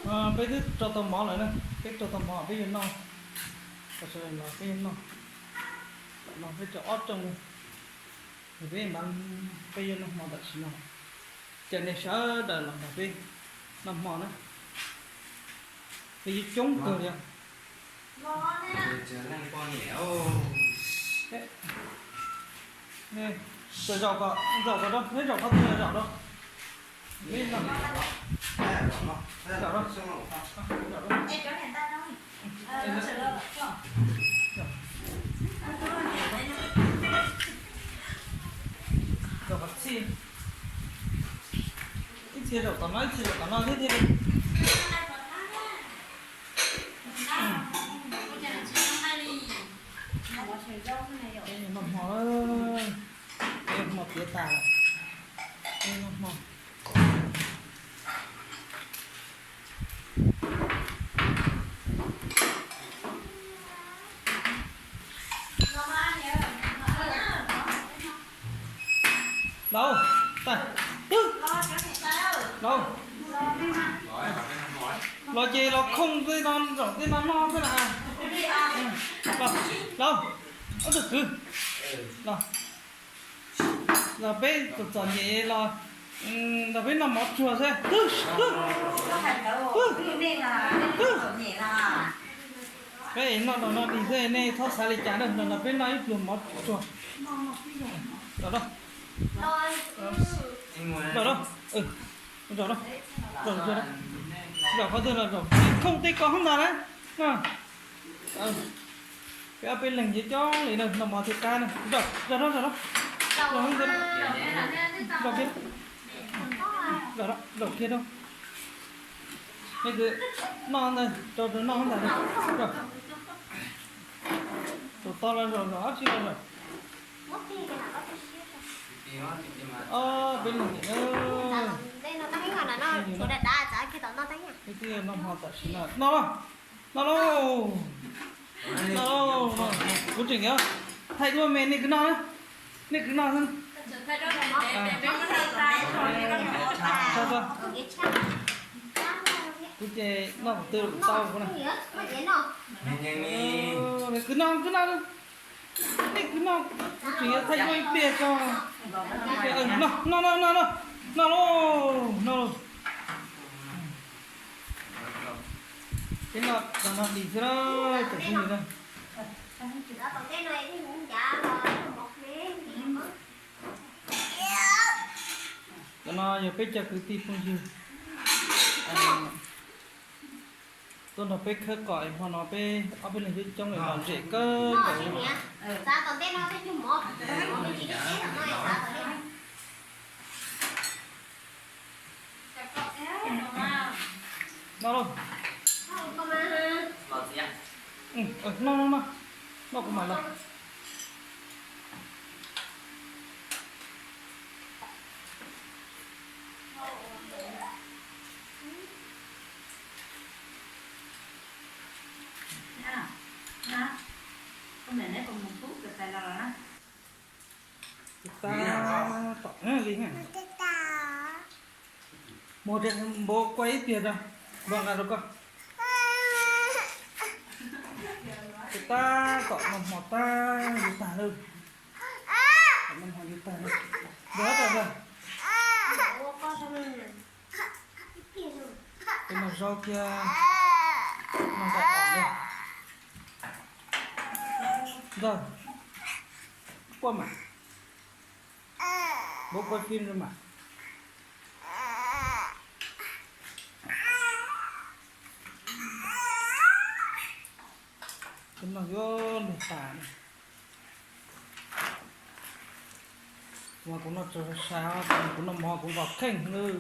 Peb twb rau tau mov lawm na, peb rau tau mov peb yuav noj. Peb yuav noj, no peb tso ob rooj, peb, peb yuav noj hmo tam sim no. Ces nej sawv daws los nrog peb noj hmo na, peb yuav coob kawg li. Zaum kom, zaum kom rau, neb zaum qhov twg los zaum rau. Zaum qhov txhij, ib txhia zaum tom no, ib txhia zaum tom no thiab thiaj li. Noj hmo, noj hmo tiav tas lawm, noj hmo. Lauj, tag, twb, lauj, los ces los khooj tej no, zaum tej no noj xwb na. Lauj, ob tug kwv, los, los peb txom txom nyem los, los peb noj mov tsuag xwb. Peb noj no no dig xwb, nej txhob xav li cas na, no peb noj ib pluag mov tsuag. Zaum, zaum, zaum qhov twg los zaum, khooj tej ko hoob ntag na. Peb ob peb leeg coob coob li na, noj mov thiaj qab na. Zaum, zaum, zaum, zaum, zaum kiag, zaum kiag rau. Nej kwv, noj ntag, rau rau noj ntag. Zaum, zaum tod los zaum, zaum dab tsi los zaum. Ob peb leeg na. Peb twb noj hmo tam sim no, noj lauj, noj lauj, kuv tseem yuav thaij duab me, nej kwv noj, nej kwv noj xwb. Kuv ces noj qhov twg los tau kuv na. Kwv noj, kwv noj, nej kwv noj, kuv tseem yuav thaij duab ib pliag tso. Noj, noj, noj, noj, noj lauj, noj lauj. Peb noj, noj dim xwb na, tsoom phooj ywg na. Cov no yog peb cov kwv tij phooj ywg tuaj nrog peb khawb qos, hmo no peb ob peb leeg coob coob li los zem kawg nkaus li. Noj lauj. Noj, noj, noj, noj kuv mam los. Tab tom li, muab npau kuaj ib pliag rau, npau nqa rau koj. Tab tom noj hmo tag yuav tag lawm. Noj hmo yuav tag lawm. Ntag, ntag, ntag. Peb noj zaub thiab noj nqaij os. Ntag, kuaj mas, muab kuaj fij mas. Tus no yuav luag tas. Mas kuv noj tso sab, kuv noj mov kuv nqos kheej lawm.